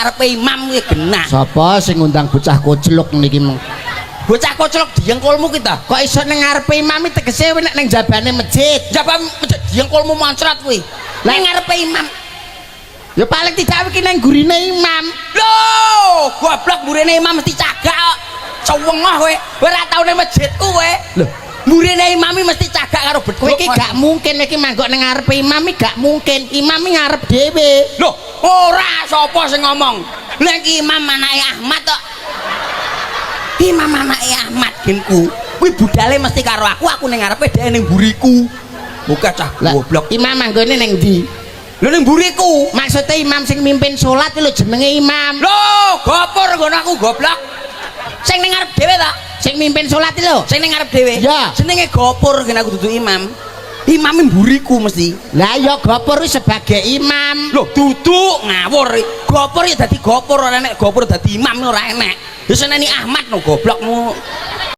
ngarepe imam kuwi genah. Sapa sing ngundang bocah kocluk niki meng? Bocah koclok diengkulmu ki ta. Kok iso ning ngarepe imam iki tegese nek ning jabane masjid. Jaba masjid diengkulmu mancrat kuwi. Ning ngarepe imam. Ya paling tidak iki ning gurine imam. Lho, goblok, mburine imam mesti cagak kok. Cewengoh kowe. Kowe ora tau ning masjidku kowe. Lho, mburine imam iki mesti cagak karo beduk. Kowe iki gak mungkin iki manggok ning ngarepe imam iki gak mungkin. Imam iki ngarep dhewe. Lho, ora, sapa sing ngomong? Lah, iki imam anake Ahmad tok. Imam anake Ahmad genku. Kuwi budale mesti karo aku ning ngarepe, dhek ning mburiku. Buka cah Lah, goblok. imam manggone ning ndi? Lho, ning mburiku. Maksudnya imam sing mimpin salat lho jenenge imam. Lho, gopur nggon aku, goblok. Sing ning ngarep dhewe ta? Sing mimpin salat lho. Sing ning ngarep dhewe. Ya. Jenenge gopur, gen aku dudu imam. Imam mburiku mesti. Lah ya gopur kuwi sebagai imam. Lho, duduk, ngawur. Gopur ya dadi gopur, ora enek gopur dadi imam ora enek. Ya seneni Ahmad no, goblokmu.